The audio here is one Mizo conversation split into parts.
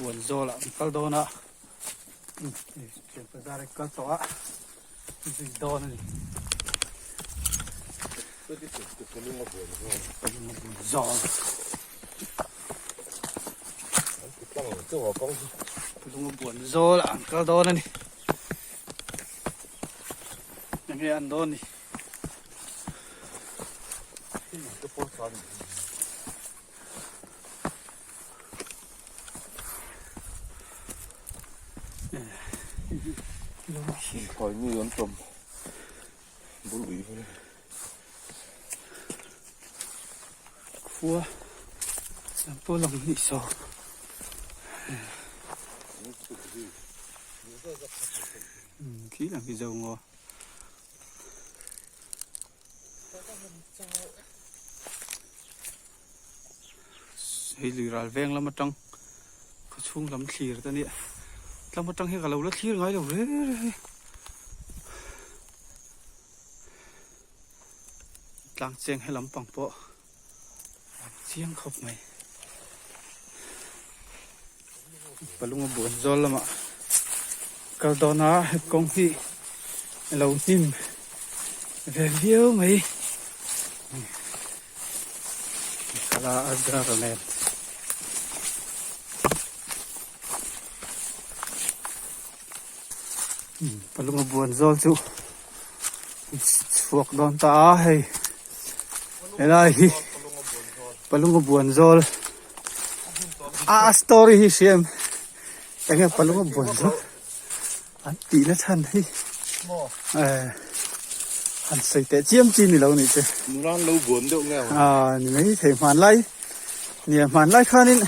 buan zawl ah an kal dawn a thian bazar hi kal tawh a zui dawn a ni. Palunga buan zawl. Palunga buan zawl ah an kal dawn a ni. Enge an dawn ni. Khua lam pawh lang hnih saw khi lang hi zo ngaw. Hei lui ral veng lam atang khaw chhung lam thlir te ania tlam atang hi ka lo la thlir ngai lo re re tlang cheng he lampang pawh a chiang khawp mai palunga buan zawl lamah kal dawn a he kawng hi a lo hnim ve viau mai kala a zar nen. Palunga buan zawl chu chhuak dawn ta a hei helai hi palunga buan zawl a story hi hria em enge palunga buan zawl an tih na chhan hi eh han sawi teh chiam chi ni lo nih chu Nuran lo buan deuh nge a ni mai thei hmanlai nia hmanlai khanin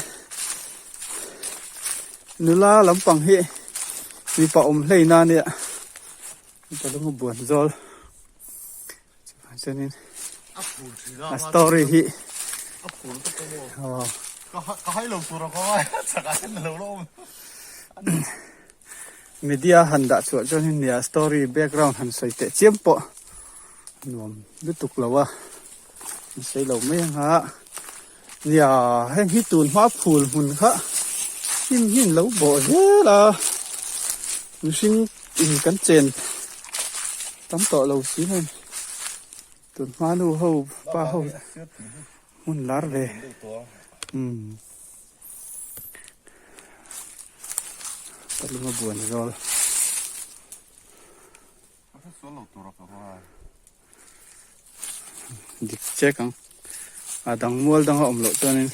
Nula lampang hi mipa awm hlei na ania mipa lung a buan zawl chuvang chuanin a story hi aw media han dah chhuah chuanin nia story background han sawi teh chiam pawh nuam lutuk lo a an sawi lo mai anga. Nia, heng hi tun hma phul hmun kha hnim hi an lo bawh zel a, mihring in kan chen tam tawh lo si nen tun hma nu ho pa ho hmun lar ve umm palunga buan zawl. Dik chek ang a dang mual dang a awm loh chuanin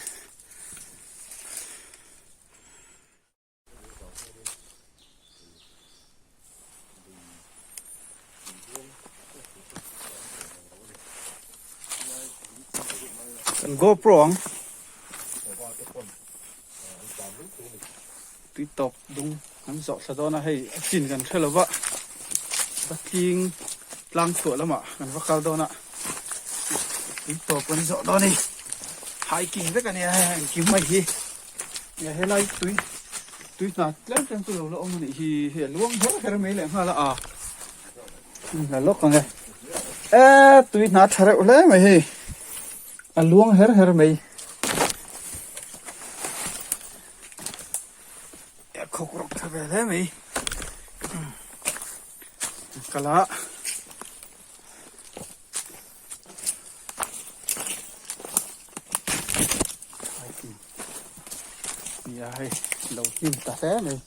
kan GoPro ang tui tawp dung kan zawh thla dawn a hei a chin kan hre lova patling tlang chhuah lamah kan va kal dawn a tui tawp kan zawh dawn a ni hiking vek a nia hei engkim mai hi helai tui tui hna tlem tlem chu lo la awm a nih hi hei a luang her her mai leh nghal a a la lawk ang e e tui hna tha reuh hle mai hei a luang her her mai. A khawk rawk tha ve hle mai kal a nia hei lo hnim ta hle mai.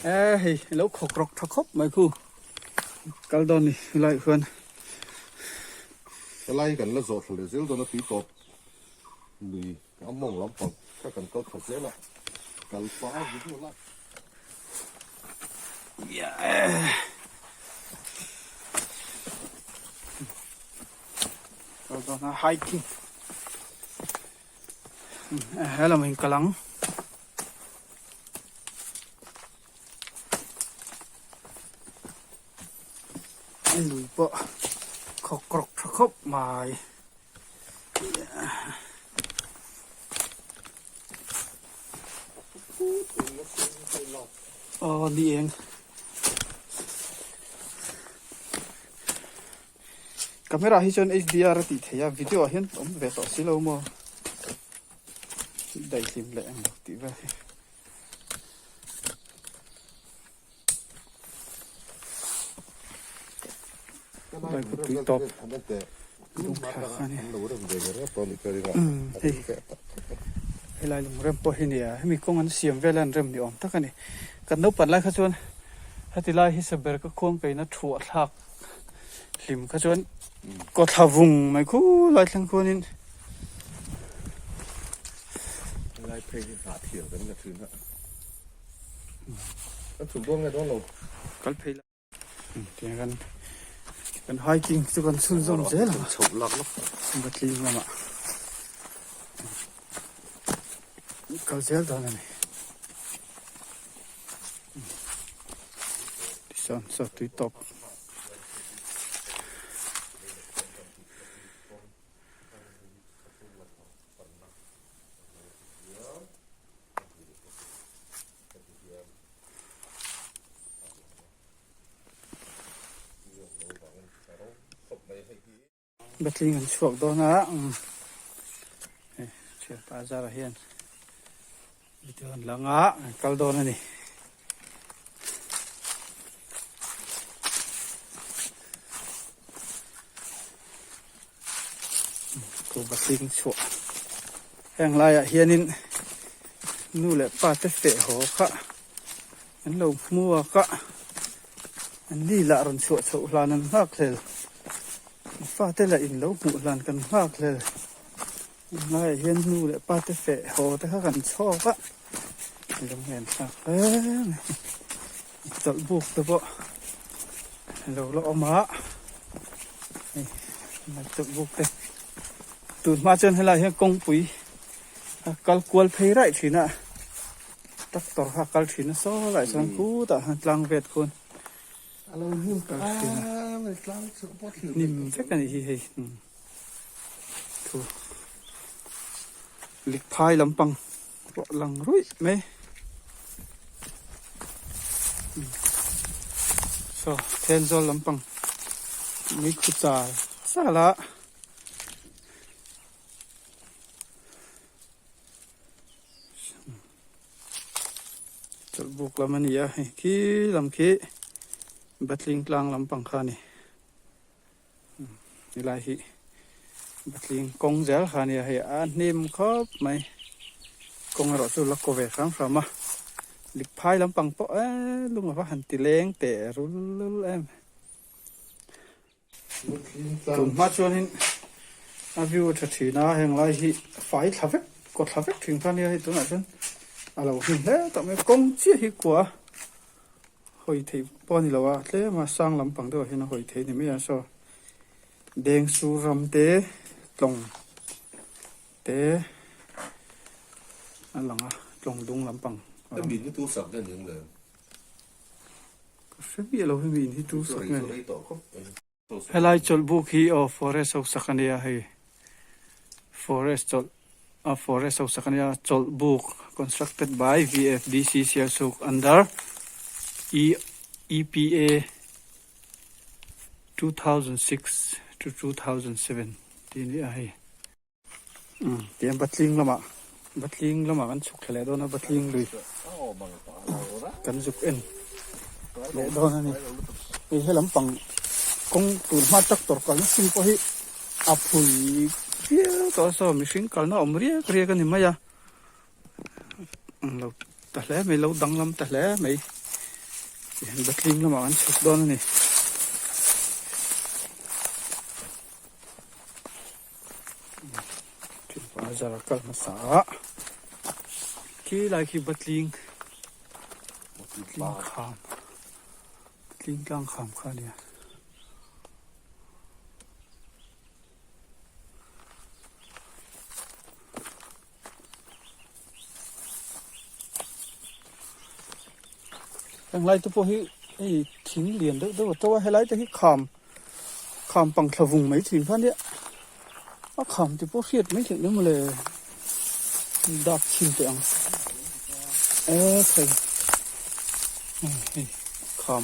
E hei lo khawk rawk tha khawp mai khu kal dawn ni helai khuan helai kan la zawh thla leh zel dawn a tui tawp lui a mawng lampang kha kan kal thla zel a kal pah a video lak Kal dawn a hiking helam in kal ang. Lui pawh. Khawkrawk tha khawp mai. Aw ni eng. Camera hi chuan HDR a tih theih a, video ah hian awm ve tawh si lo maw? Daihlim leh ang lo tih vel hi. Tui tawp lungthlak a ni. Hei helai lungrem pawh hi nia hemi kawng an siam vel a an rem ni awm tak a ni. Kan naupan lai kha chuan heti lai hi saber ka khuang kaina thuah thlak hlim kha chuan kawthla vung mai khu lai thleng khuanin Helai phei hi hnah thial kan la thin a. Kan chhuk dawn nge dawn lo. Kal phei la. Tiang kan kan hiking chu kan chhunzawm zel ang. Chhoh lak lak. Batling lamah kal zel dawn a ni. Tichuan saw tui tawp. Batling an chhuak dawn a hei thianpa zara hian video an lang a an kal dawn a ni. Ku batling chhuah heng laiah hianin nu leh pa te feh haw kha an lo hmuak a an ni lah rawn chhuah chhoh hlan an nghak hlel fate lah in lo hmuh hlan kan nghak hlel heng laiah hian nu leh pa te feh haw te kha kan chhawk a lung en thlak hle mai chawlh buk te pawh a lo la awm a hei chawlh buk te tun hma chuan helai hian kawngpui a kal kual phei raih thin a tractor kha a kal thin a saw lai chuan khutah khan tlang vet khuan kal thin a hnim vek a nih hi hei thu lik phai lampang pawh lang ruih mai saw thenzawl lampang mei khu chal chal a. Chawlhbuk lam a ni a hei khi lam khi Batling tlang lampang kha a ni. Helai hi patling kawng zel kha ania hei a hnim khawp mai kawng erawh chu la kaw ve hram hram a lik phai lampang pawh eee lung ava han ti leng teh rul rul em tun hma chuanin a view a tha thin a heng lai hi fai thla vek kaw thla vek thin kha ania hei tunah chuan a lo hnim hle tawh mai kawng chiah hi kua. Hawi theih pawh a ni lo a, tlem a sang lampang deuhah hian a hawi theih a ni mai a, saw deng sur ram te tlawng te a lang a, tlawng dung lampang a lang. Hemi in hi tu sak nge ning le? Ka hre miah lo hemi in hi tu sak nge ni. Helai chawlhbuk hi aw forest ho sak a nia hei forest chawlh a forest ho sak a nia chawlhbuk constructed by VFDC Sialsuk under E EPA 2006 to 2007 tih a ni a hei. Tiang Batling lamah Batling lamah kan chhuk thla leh dawn a Batling lui kan zuk en leh dawn a ni hei he lampang kawng tun hma tractor kalna chin pawh hi a phui viau tawh a saw mihring kalna awm riak riak a ni mai a lo ta hle mai lo danglam ta hle mai tihian Batling lamah kan chhuk dawn a ni. Bazar a kal hmasa a khi lai khi Batling Batling kham Batling tlang kham kha a nia. Heng lai te pawh hi hei thing lian deuh deuh a to a helai te hi kham. Kham pang thla vung mai thin kha nia a kham te pawh hriat mai theih emaw le dak chhin teh ang e thei hei kham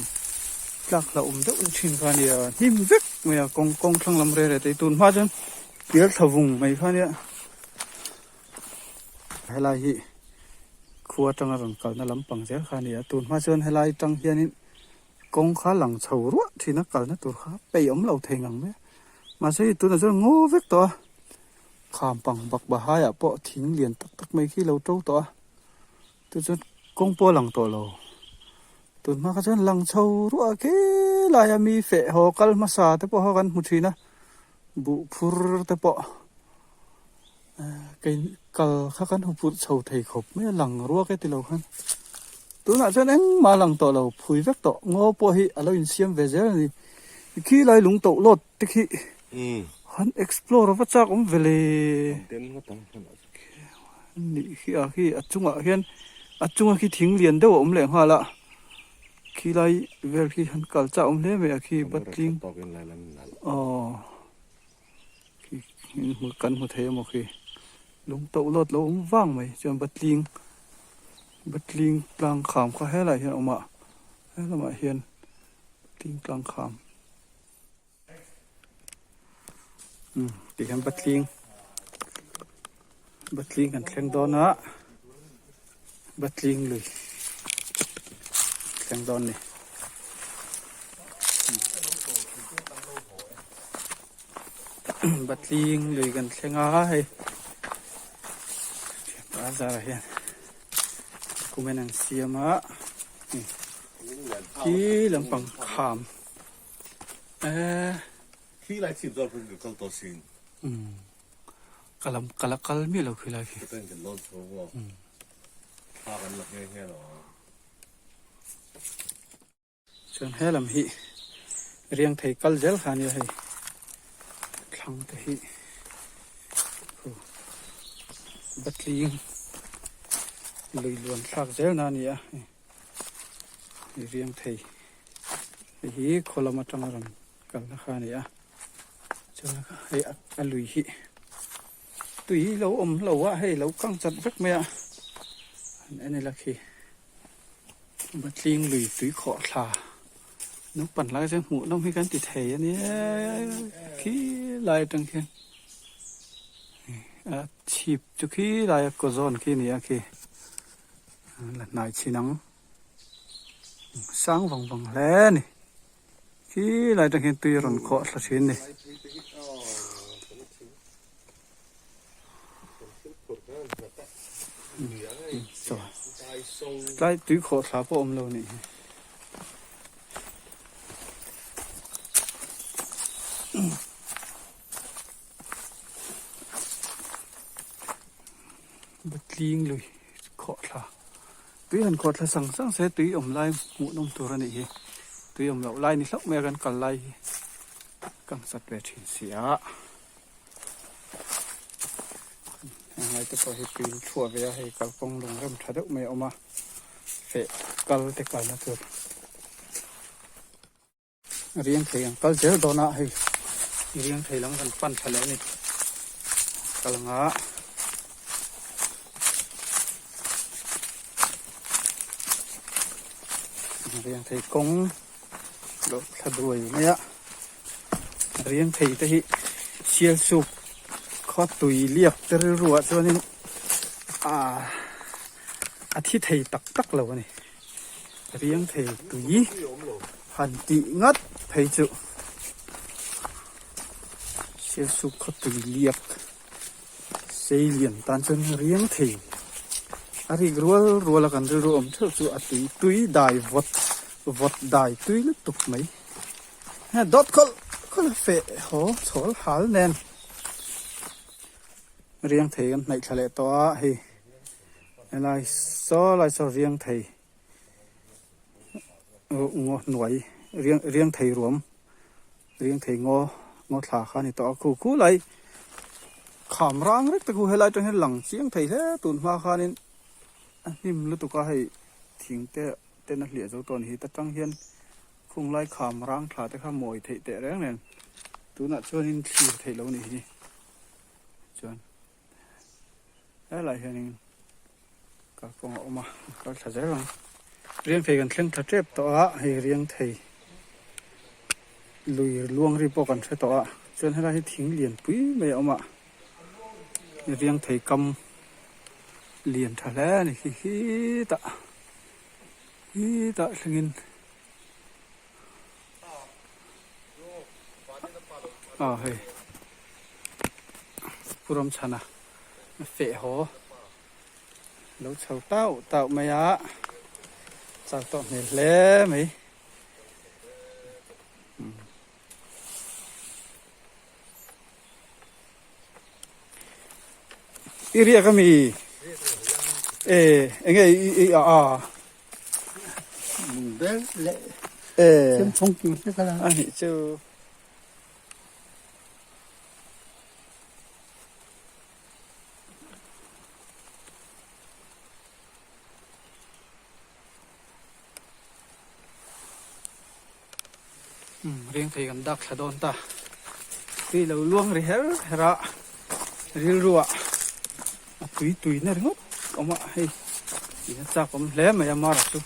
tlak hlauh awm deuh thin kha nia hnim vek mai a kawng kawng thlang lam reh reh te tun hma chuan pial thla vung mai kha nia helai hi khua atanga rawn kalna lampang zel kha a ni a tun hma chuan helai atang hianin. Kawng kha lang chho ruah thin a kalna tur kha peih awm lo thei ngang mai a mahse hei tunah chuan ngaw vek tawh a kham pang bak bahaiah pawh thing lian tak tak mai khi lo to tawh a chu chuan kawng pawh a lang tawh lo tun hma kha chuan lang chho ruah khi laia mi feh haw kal hmasa te pawh kha kan hmu thin a buh phur te pawh Kei kal kha kan hupurh chho thei khawp mai a lang ruak e tilo khan tunah chuan engmah a lang tawh lo phui vek tawh ngaw pawh hi a lo insiam ve zel a ni khi lai lung toh lawt te khi han explore va chak awm ve le nih khi a khi a chungah hian a chunga khi thing lian deuh a awm leh nghal a khi lai vel khi han kal chak awm hle mai a khi patling aw. Kan hmu thei emaw khi lung toh lawt lo awm vang mai chuan batling batling tlang kham kha helaiah hian a awm a he lamah hian batling tlang kham umm tih hian batling batling kan thleng dawn a batling lui thleng dawn a ni. Batling lui kan thleng a hei bazar ah hian document an siam a khi lampang kham eee. Khi lai chhip zawk in ka kal tawh sin. Ka lam ka la kal miah lo khi lai khi. Ka ten kan lawn chho maw. Thla kan la nghe nghe lo. Chuan he lam hi riang thei kal zel kha ania hei thlang te hi batling lui luan thlak zel na a ni a hei riang thei hei hi khaw lam atanga rawn kalna kha a ni a chuan hei a lui hi tui lo awm lo a hei lo kang chat vek mai a han en ila khi. Batling lui tui khawh thla naupang lai chuan hmuh nawm hi kan ti thei a nia khi lai atang khian a chhip chu khi laia kaw zawn khi a ni a khi la hnai chhin ang sang vang vang hle a ni khi lai atang khian tui a rawn khawh thla thin a ni. Tlai tui khawh thla pawh awm lo nih hi. Batling lui khawh thla tui han khawh thla sang sang se tui awm lai hmuh nawm tur a nih hi tui awm loh lai ni hlauh mai a kan kal lai hi ka hmsat ve thin si a. Heng te pawh hi tui chhuah ve a hei kalkawng lung rem tha deuh mai a awm a feh kal te kalna tur riang thei ang kal zel dawn a hei riang thei lam kan pan tha leh a ni kal anga riang thei kawng lo thla duai mai a riang thei te hi sial suk khaw tui liak te rilru ah chuanin ah a thi thei tak tak lo a ni riang thei tui han tih ngat phei chu sial suk khaw tui liak sei lian tan chuan riang thei a rik rual rual a kan rilru awm theuh chu a tui tui dai vawt vawt dai tui lutuk mai he dawt khawlh khawlh a feh haw chhawl hal nen riang thei kan hnaih thla leh tawh a hei helai saw lai saw riang thei ngaw hnuai riang riang thei ruam. Riang thei ngaw ngaw thla kha a ni tawh a khu khu lai kham rang rek te khu helai atang hian lang chiang thei hle tun hma khanin a hnim lutuk a hei thing te ten a hliah zo tawh a ni hi ta tang hian khung lai kham rang thla te kha mawi theih teh reng nen. Tunah chuanin thlir theih loh a nih hi chuan helaiah hianin kalkawng a awm a a kal thla zel ang. Riangthei kan thleng thla tep tawh a hei riangthei lui luang ri pawh kan hre tawh a chuan helai hi thing lian pui mai a awm a riangthei kam lian tha hle a ni khi khitah khitah thlengin. Aw hei Pu Ramchhana feh haw lo chho tauh tauh mai a chau tawh hmel hle mai. I riak ami e enge i a a. Lung leh thil phung tur te kha a nih chu. Riang thei kan dak thla dawn ta. Tui lo luang ri her her a, rilruah a tui tui na ringawt awm a hei tih a chak awm hle mai a mara chu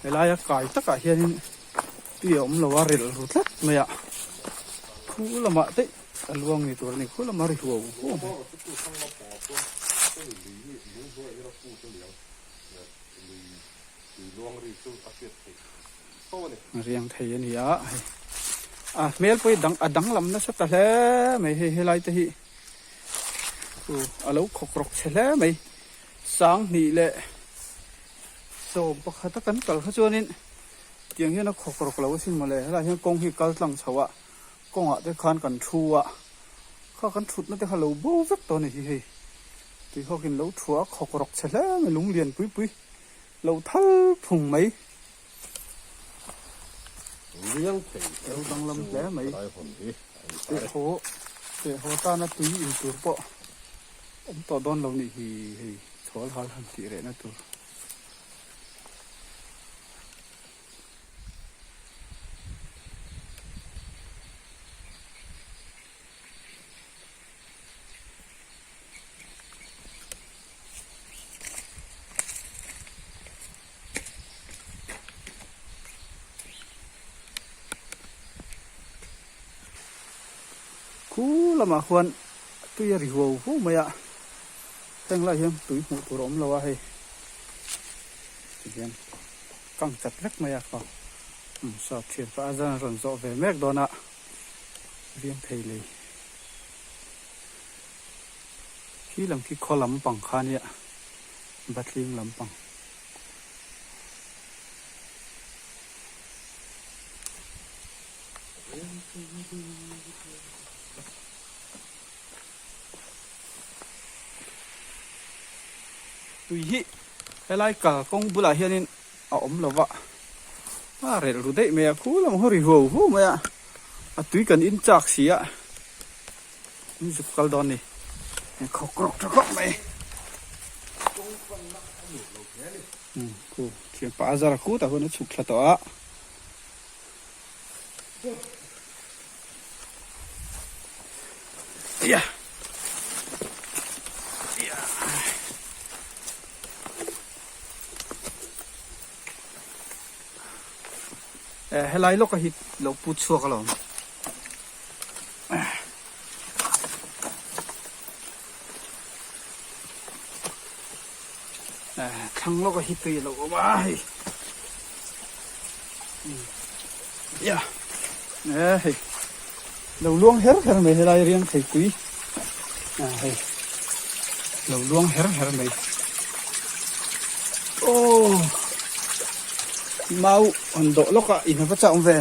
helaia kai takah hianin tui a awm lo a rilh ru tlat mai a khu lamah daih a luang ni tur a ni khu lama ri huau huau mai. Riang thei a ni a hei a hmel pawh hi dang a danglam nasa ta hle mai hei helai te hi chu a lo khawk rawk chhe hle mai sanghnih leh sawm pakhat a kan kal kha chuanin tiang hian a khawk rawk lo asin mawle helaiah hian kawng hi kal tlang chho a kawngah te khan kan thu a kha kan thutna te kha lo bo vek tawh a ni hi hei tuihawkin lo thuah a khawk rawk chhe hle mai lung lian pui pui. Lo thal phung mai. Riang thei Lo danglam hle mai. Teh haw teh haw tana tui in tur pawh awm tawh dawn lo nih hi hei chhawl hal han tih rehna tur. Khu lamah khuan tui a ri huau huau mai a, heng lai hian tui hmuh tur a awm lo a hei tihian kang chat vek mai a khaw sap thian pah a zan a rawn zawh ve mek dawn a riang thei lei. Khi lam khi khaw lampang kha nia Batling lampang. Tui hi helai kalkawng bulah hianin a awm lo va a relh ru daih mai a khu lam haw ri huau huau mai a a tui kan in chak si a. An zuk kal dawn ni. Khawk rawk tha khawp mai. Khu thian pa azar a khut ah khuan a chhuk thla tawh a. Ia. Ia. Helai lawk a hi lo put chhuak alawm. Thlang lawk a hi tui a lo awm a hei ia hei lo luang her her mai helai riang thei tui hei lo luang her her mai aw mau han dawh lawk a in a va chak awm ve.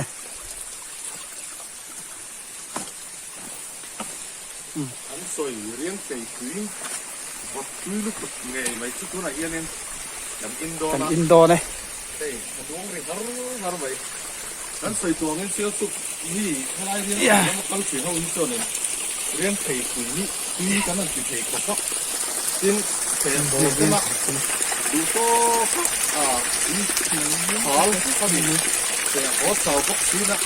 An sawi riang thei tui vawt tui lutuk ngei mai chu tunah hianin kan in dawn a. Kan in dawn e. Hei a duang ri har har mai. Kan sawi tuangin sial chuk mi helai riang thei lama kal thin ho hi chuanin riang thei tui hi tui kan han ti thei khawp a. Tin thei haw sela duh tawk a tui hal kha mi thei haw chau bawk thin a.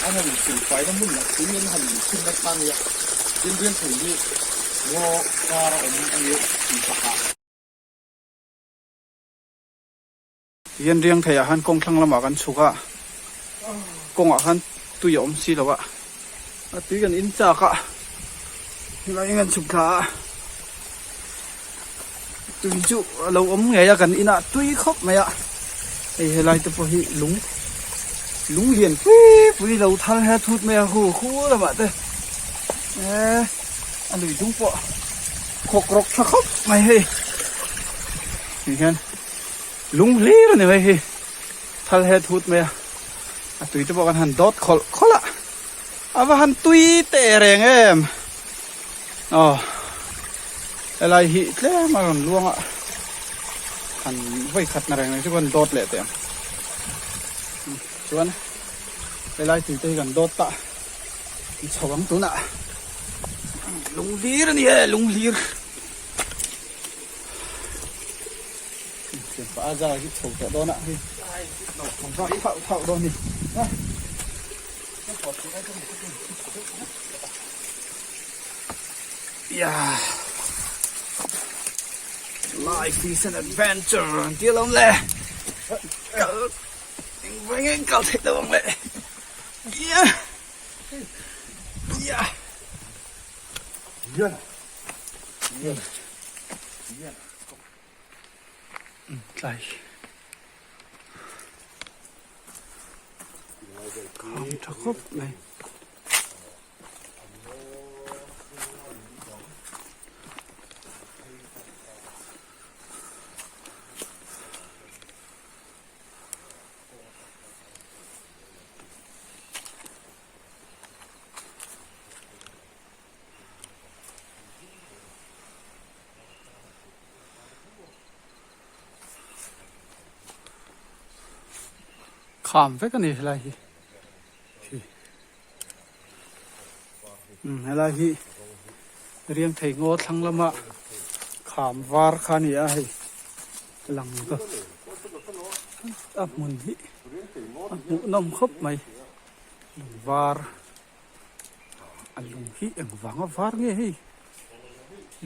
An han insilfaina hmun lah tui an han inchhinna kha a nia. Tin, Riangthei hi ngaw kar a awm a nia tih pakah. Tihian Riangthei ah khan kawng thlang lamah kan chhuk a, kawngah khan tui a awm si lo a, a tui kan in chak a, helai kan chhuk thla a, tui chu a lo awm ngei a kan inah tui khawp mai a, hei helai te pawh hi lung lung lian pui pui lo thar he thut mai a hu hu lamah te eee a lui dung pawh khawk rawk tha khawp mai hei tihian. Lung hlir a ni mai hi, thal het hut mai a, a tui te pawh kan han dawt khawlh khawlh a, a va han tui teh reng em, aw helai hi tlem a rawn luang a, han vawi khat na reng reng chu kan dawt leh teh ang, chuan helai tui te hi kan dawt ta chho ang tunah lung hlir a ni e lung hlir. A zar hi chho tawh dawn a hei vak thauh thauh dawn ni. Yeah. Life is an adventure an ti alawm le. Kal engvangin kal theih lo ang le. Yeah. Yeah. Yeah. Tlai kham tha khawp mai. Kham vek a ni helai hi helai hi riang thei ngaw thlang lama kham var kha a ni a hei lang ka a hmun hi a hmuhnawm khawp mai lung var. A lung hi eng vanga var nge hei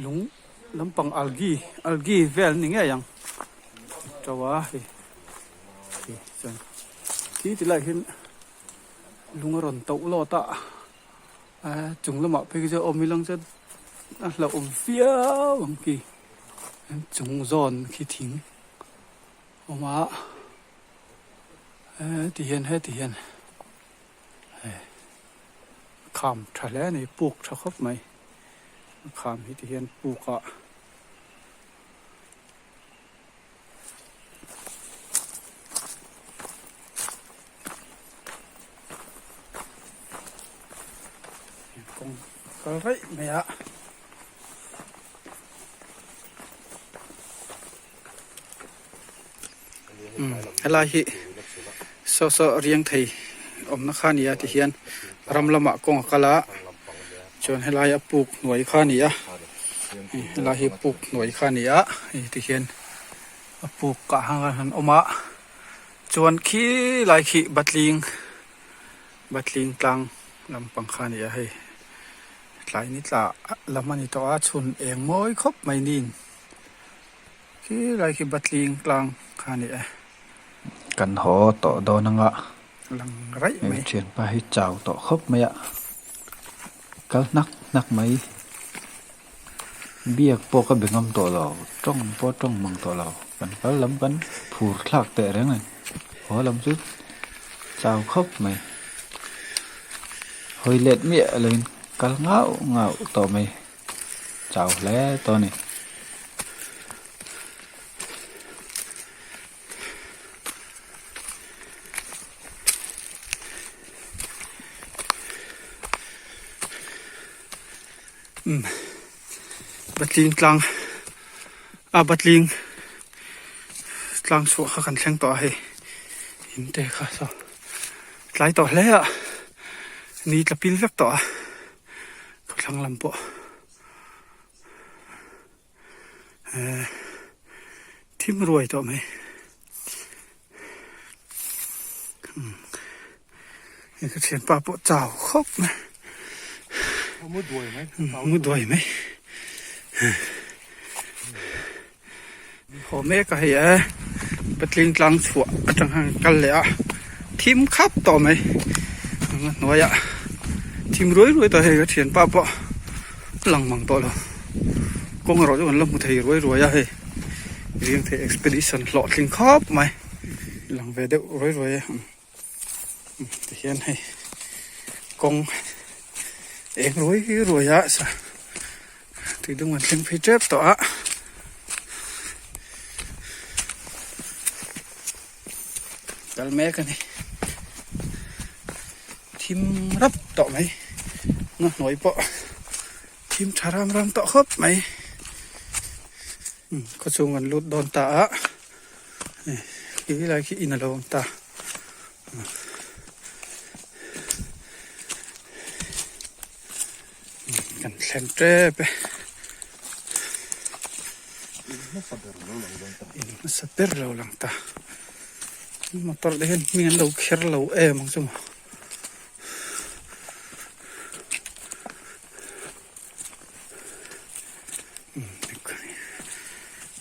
lung lampang algae algae vel ni ngei ang to a hei hei chuan khi ti lai hian lung a rawn toh lawt a a chung lamah phei khi chuan awm ilang chuan a hlauhawm viau ang khi chung zawn khi thing awm a heti hian heti hian. Kham tha hle a ni puk tha khawp mai a kham hi ti hian puk ah kawng kal raih mai a. Helai hi saw saw riang thei awmna kha a ni a tihian ram lamah kawng a kal a chuan helai a puk hnuai kha a ni a helai hi puk hnuai kha a ni a hei tihian a puk ah khan an awm a chuan khi lai khi batling batling tlang lampang kha a ni a hei tlai ni tla lam a ni tawh a chhun eng mawi khawp mai niin. Khi lai khi Batling tlang kha a ni e. Kan haw tawh dawn anga. Lang raih mai. Hei thianpa hi chau tawh khawp mai a. Kal hnak hnak mai. Biak pawh ka be ngam tawh lo. Tawng pawh tawng mang tawh lo. Kan kal lam kan phur thlak teh reng a ni. Haw lam chu chau khawp mai. Hawi let miah loin kal ngauh ngauh tawh mai. Chau hle tawh a ni. Umm Patling tlang a Patling tlang chhuah kha kan thleng tawh a hei in te kha saw tlai tawh hle a ni tla pil vek tawh a. Khawthlang lam pawh eh thim ruai tawh mai. Ka thianpa pawh chau khawp mai. Mu duai mai. Mu duai mai. Haw mek a hei e. Patling tlang chhuah atang khan kal leh a. Thim khap tawh mai. A hnuaiah thim ruai ruai tawh hei ka thianpa pawh lang mang tawh lo. Kawng erawh chu kan la hmu thei ruai ruai a hei. Riang thei expedition hlawhtling khawp mai. Lang ve deuh ruai ruai e. Tihian hei kawng eng ruai ruai a sa tui dung an thleng phei tep tawh a. Kal mek a ni. Thim rap tawh mai. Na hnuai pawh thim tha ram ram tawh khawp mai. Khawchhung an lut dawn ta a. Khi lai khi in a lo awm ta. Kan thleng tep e. In hmasa ber lo lang ta. Motor te hian hming an lo kher lo em ang chu maw.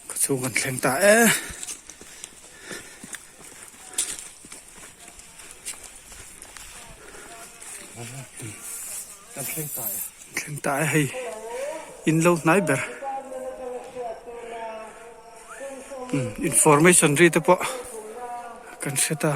Khawchhung kan thleng ta e. Kan thleng ta e. Thleng ta e hei in lo hnai ber. Information ri te pawh kan hre ta.